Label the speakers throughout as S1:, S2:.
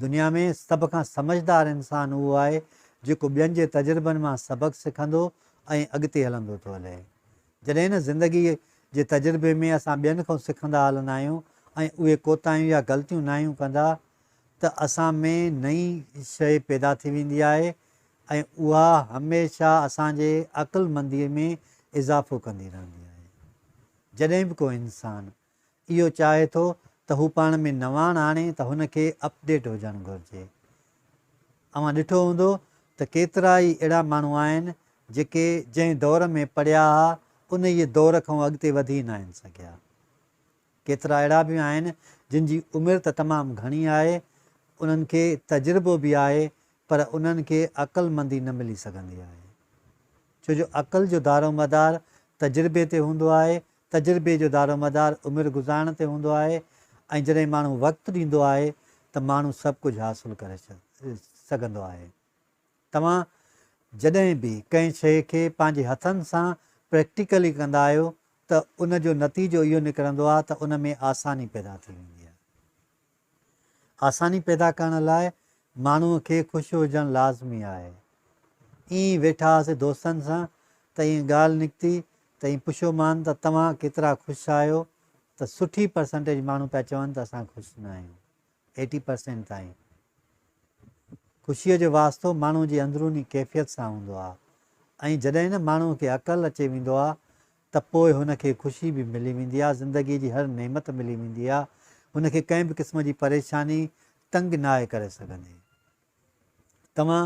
S1: دنيا ۾ سڀ کان سمجهدار انسان اهو آهي جيڪو ٻين جي تجربن مان سبق سکندو ۽ اڳتي هلندو ٿو هلي. جڏهن نه زندگي جي تجربي ۾ اسان ٻين کان سکندا هلندا آهيون ۽ اهي ڪوتاهيون يا غلطيون ناهيون ڪندا ته اسان ۾ نئين شيء پيدا ٿي ويندي آهي ۽ اها هميشه اسان جي عقلمندي ۾ اضافو ڪندي رهندي آهي. جڏهن به ڪو انسان اهو چاهي ٿو ته هو پاڻ ۾ نواڻ آڻي ته هن کي اپڊيٽ هجڻ گهرجي. اوهان ڏٺو هوندو ته ڪيترا ئي اهڙا ماڻهو آهن جيڪي جنهن دور ۾ پڙهيا ها انهيء دور کان اڳتي وڌي ناهن سگهيا. ڪيترا اهڙا به آهن جن جي عمر ته تمام گهڻي آهي، انهن کي تجربو به آهي پر انهن کي عقلمندي نه ملي سگهندي آهي. ڇو جو عقل جو دارومدار تجربي تي هوندو آهي تجربي جو دارومدار عمر گذارڻ تي هوندو آهي ۽ جڏهن ماڻهو وقت ڏيندو آهي ته ماڻهو سڀ ڪجهه حاصل ڪري سگهندو آهي. توهان جڏهن به ڪنهن شيء کي پنهنجي هٿن سان پريڪٽيڪلي ڪندا آهيو ته ان جو نتيجو اهو نڪرندو آهي ته ان ۾ آساني پيدا ٿي ويندي آهي. آساني پيدا ڪرڻ لاء ماڻهوء کي خوش هجڻ لازمي آهي. ائين ئي ويٺا هئاسين دوستن سان ته ائين ڳالهه نڪتي ته ائين پڇيومان ته توهان ڪيترا خوش آهيو ته سٺي پرسنٽيج ماڻهو پيا چون ته اسان خوش نه آهيون. ايٽي پرسينٽ تائين. خوشيء جو واسطو ماڻهوء جي اندروني ڪيفيت سان هوندو آهي ۽ جڏهن نه ماڻهوء کي عقل اچي ويندو آهي ته پوء هن کي خوشي به ملي ويندي آهي، زندگيء جي هر نعمت ملي ويندي آهي، هن کي ڪنهن به قسم جي پريشاني تنگ ناهي ڪري سگهندي. توهان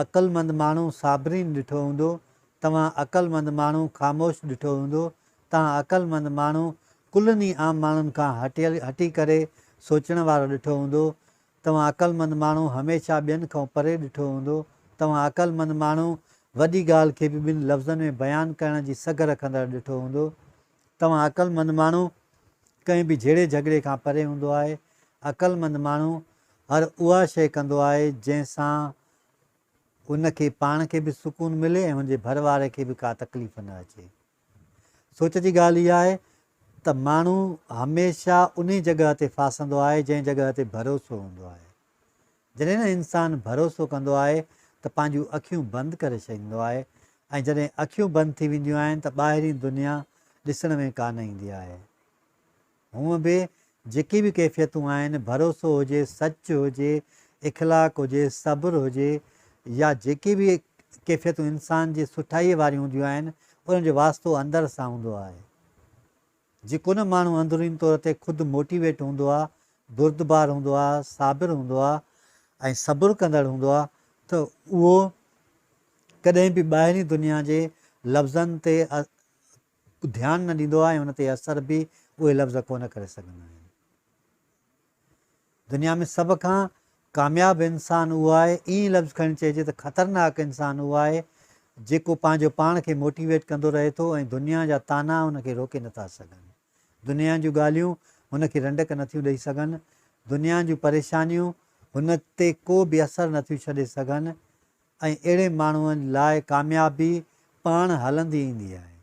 S1: عقلمند ماڻهو صابرين ڏٺو هوندو، توهان عقلمند ماڻهو خاموش ڏٺو هوندو، توهان عقلمند ماڻهو ڪلن ئي عام ماڻهن کان هٽيل هٽي ڪري سوچڻ وارو ڏٺو هوندو، توهان عقلمند ماڻهو هميشه ٻين کان پري ڏٺو هوندو، توهان عقلمند ماڻهو وڏي ڳالهه کي به ٻن لفظن ۾ بيان ڪرڻ جي سگهه رکندڙ ڏٺو هوندو، توهان عقلمند ماڻهو ڪنهن به جهيڙي جهڳڙي کان پري هوندو آهي، عقلمند ماڻهو هر اها شيء ڪندو آهي جنهن سان ان کي پاڻ کي به سڪون ملي ۽ هن جي ڀر واري کي به ڪا تڪليف نه اچي. سوچ جي ڳالهه اها آهي ته ماڻهو هميشه انهي جڳهه تي ڦاسندو آهي جنهن جڳهه تي ڀروسو هوندو آهي. جڏهن نه انسان ڀروسو ڪندو آهي ته پنهنجون اکيون بند ڪري ڇڏيندو آهي ۽ جڏهن اکيون بند ٿي وينديون آهن ته ٻاهرين دنيا ڏسڻ ۾ ڪانه ايندي آهي. هونء به جيڪي به ڪيفيتون آهن، ڀروسو هجي، سچ هجي، اخلاق هجي، صبر هجي يا جيڪي به ڪيفيتون انسان جي سٺائيء واريون هونديون آهن، انهن جو واسطو اندر سان هوندو آهي. جيڪو نه ماڻهو اندروني طور تي خود موٽيويٽ هوندو آهي، بردبار هوندو آهي، صابر هوندو آهي ۽ صبر ڪندڙ هوندو آهي ته اهو ڪڏهن به ٻاهرين دنيا جي لفظن تي ڌيان نه ڏيندو آهي ۽ ان تي اثر به اهي لفظ ڪونه ڪري سگهندا آهن. دنيا ۾ سڀ کان ڪامياب انسان اهو آهي، ائين لفظ کڻي چئجي ته خطرناڪ انسان اهو آهي جيڪو پنهنجو پاڻ کي موٽيويٽ ڪندو رهي ٿو ۽ دنيا جا طعنا ان کي روڪي نٿا سگهن. دنيا جون ڳالهيون هن کي رنڊڪ نٿيون ڏئي سگهن. دنيا جون پريشانيون هن تي ڪو به اثر نٿيون ڇڏي سگهن ۽ اهڙي ماڻهوء لاء ڪاميابي پاڻ هلندي ايندي آهي.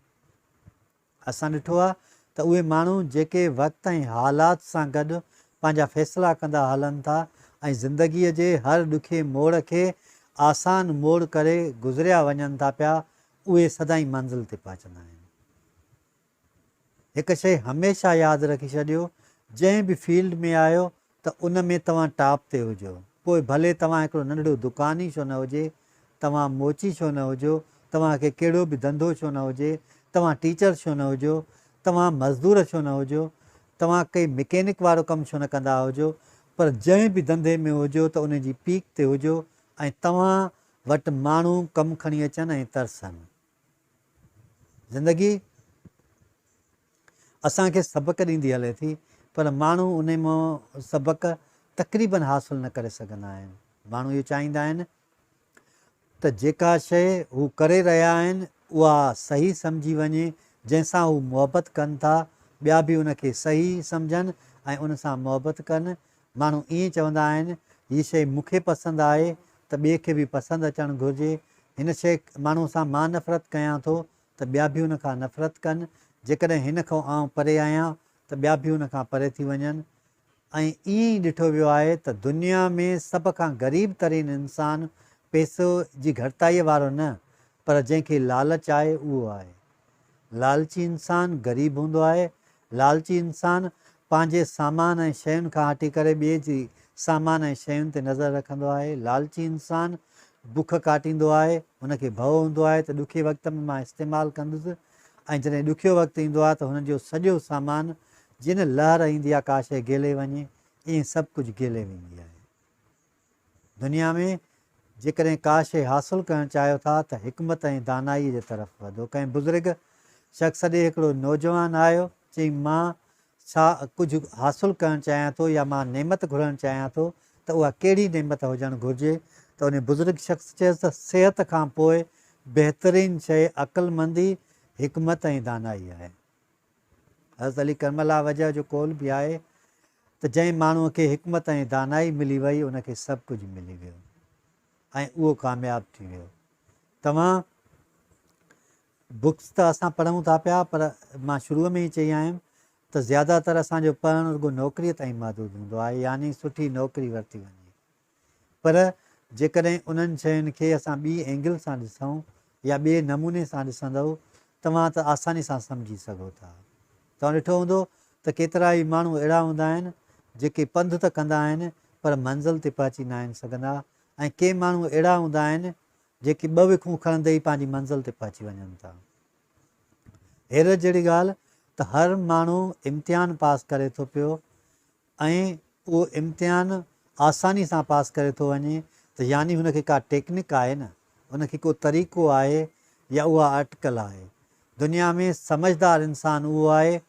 S1: اسان ڏٺو آهي ته اهي ماڻهو جيڪي وقت ۽ حالات سان گڏ پنهنجا فيصلا ڪندا هلن ٿا ۽ زندگيء جي هر ڏکي موڙ کي آسان موڙ ڪري گذريا وڃن ٿا پيا، اهي سدائين منزل تي پهچندا آهن. هڪ شيء هميشه ياد رکي ڇڏيو، جنهن به فيلڊ ۾ آهيو ته ان ۾ توهان ٽاپ تي هجو، پوء ڀلي توهان هڪڙو ننڍڙو دڪان ئي ڇو نه هجي، توهان موچي ڇو نه هجو، توهان کي ڪهڙو به ڌنڌو ڇو نه هجي، توهان ٽيچر ڇو نه هجو، توهان مزدور ڇو نه هجو، توهان ڪئي مڪينڪ وارو ڪم ڇو نه ڪندا هجو، پر جنهن به ڌنڌي ۾ هجو ته ان جي پيڪ تي هجو ۽ توهان وٽ ماڻهو ڪم کڻي اچن ۽ ترسن. زندگي اسان کي سبق ڏيندي هلي ٿي پر ماڻهو انهي مان سبق تقريبن حاصل نه ڪري سگهندا آهن. ماڻهو اهو چاهيندا آهن ته جيڪا شيء هو ڪري رهيا آهن اها صحيح سمجهي وڃي جنهن سان هو محبت ڪن ٿا ٻيا به ان کي صحيح سمجهن ۽ ان سان محبت ڪن. ماڻهو ائين چوندا آهن هي شيء مون کي پسند آهي ته ٻئي کي به پسند اچڻ گهرجي، هن شيء ماڻهو سان مان نفرت ڪيان ٿو ته ٻيا به ان کان نفرت ڪن، جيڪڏهن هن کان آئون پري آهيان ته ٻيا به ان کان پري ٿي وڃن. ۽ ائين ئي ڏٺو ويو آهي ته دنيا ۾ سڀ کان غريب ترين انسان پئسو جي گهٽتائيء وارو نه پر جنهن کي لالچ آهي اهو آهي. لالچي انسان غريب هوندو آهي. لالچي انسان پنهنجي سامان ۽ شين کان هٽي ڪري ٻئي جي سامان ۽ شين تي نظر رکندو آهي. لالچي انسان بک ڪاٽيندو آهي. هن کي ڀؤ هوندو آهي ته ڏکي وقت ۾ مان استعمال ڪندس ۽ جڏهن ڏکيو وقت ايندو آهي ته هن جو سڄو سامان جيئن نه لهر ايندي آهي ڪا شيء گيلي وڃي ائين سڀ ڪجهه گيلي ويندي آهي. دنيا ۾ جيڪڏهن ڪا شيء حاصل ڪرڻ چاهيو ٿا ته حڪمت ۽ دانائيء جي طرف وڌو. ڪنهن بزرگ شخص ڏي هڪڙو نوجوان آيو، چيائين مان ڇا ڪجهه حاصل ڪرڻ چاهيان ٿو يا مان نعمت گهرڻ چاهيان ٿو ته اها ڪهڙي نعمت هجڻ گهرجي ته ان بزرگ شخص چيس ته صحت کان پوء بهترين شيء عقلمندي، حڪمت ۽ دانائي آهي. حضرت علي ڪرم الله وجهه جو قول به آهي ته جنهن ماڻهوء کي حڪمت ۽ دانائي ملي وئي ان کي سڀ ڪجهه ملي ويو ۽ اهو ڪامياب ٿي ويو. توهان بڪس ته اسان پڙهون ٿا پيا پر مان شروع ۾ ئي چئي آيم ته زياده تر اسان جو پڙهڻ رڳو نوڪريء تائين محدود هوندو آهي يعني سٺي نوڪري ورتي وڃي پر جيڪڏهن انهن شين کي اسان ٻي اينگل سان ڏسون يا ٻئي نموني سان ڏسندؤ توهان ته آساني سان سمجهي سگهو ٿا. توهان ڏٺو هوندو ته ڪيترائي ماڻهو اهڙا هوندا آهن جيڪي پنڌ ته ڪندا آهن پر منزل تي پهچي ناهن سگهندا ۽ ڪي ماڻهو اهڙا هوندا آهن جيڪي ٻه وکون کڻندي ئي پنهنجي منزل تي پهچي وڃن ٿا. حيرت جهڙي ڳالهه ته هر ماڻهو امتحان پاس ڪري ٿو پيو ۽ اهو امتحان آساني سان پاس ڪري ٿو وڃي ته يعني هن کي ڪا ٽيڪنڪ آهي نه، هن کي ڪو طريقو آهي يا اها اٽڪل آهي. دنيا ۾ سمجهدار انسان اهو آهي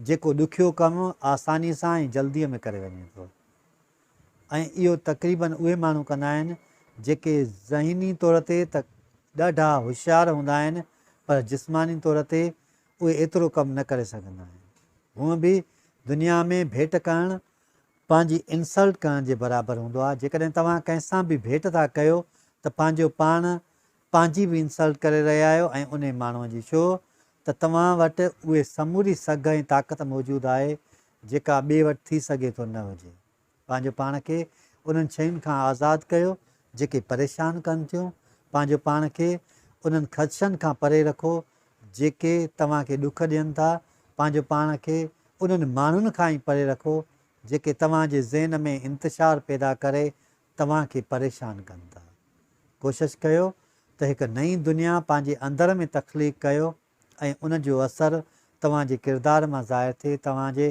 S1: جيڪو ڏکيو ڪم آساني سان ۽ جلديء ۾ ڪري وڃي ٿو ۽ اهو تقريباً اهي ماڻهو ڪندا آهن جيڪي ذهني طور تي ته ڏاڍا هوشيار هوندا آهن پر جسماني طور تي اهي ايترو ڪم نه ڪري سگهندا آهن. هونء به دنيا ۾ ڀيٽ ڪرڻ پنهنجي انسلٽ ڪرڻ جي برابر هوندو آهي. جيڪڏهن توهان ڪنهن سان به ڀيٽ ٿا ڪيو ته پنهنجو پاڻ پنهنجي به انسلٽ ڪري رهيا آهيو ۽ انهي ماڻهوء جي ڇو ته توهان وٽ اهي سموري سگهه ۽ طاقت موجود آهي جيڪا ٻئي وٽ ٿي سگهي ٿو نه هجي. پنهنجو پاڻ کي انهن شين کان آزاد ڪيو جيڪي پريشان ڪن ٿيون، پنهنجو پاڻ کي انهن خدشن کان پري رکو جيڪي توهان کي ڏک ڏين ٿا، پنهنجو پاڻ کي انهن ماڻهن کان ئي پري رکو جيڪي توهان جي ذهن ۾ انتشار پيدا ڪري توهان کي پريشان ڪن ٿا. ڪوشش ڪيو ته هڪ نئين دنيا پنهنجي اندر ۾ تخليق ڪيو ۽ ان جو اثر توهان جي ڪردار مان ظاهر ٿئي، توهان جي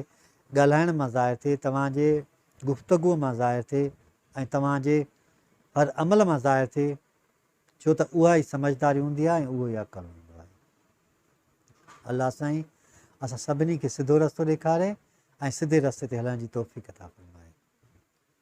S1: ڳالهائڻ مان ظاهر ٿئي، توهان جي گفتگوء مان ظاهر ٿئي ۽ توهان جي هر عمل مان ظاهر ٿئي، ڇو ته اها ئي سمجهداري هوندي آهي ۽ اهو ئي عقل هوندو آهي. الله سائين اسان سڀني کي سڌو رستو ڏيکاري ۽ سڌي رستي تي هلڻ جي توفيق عطا فرمائي.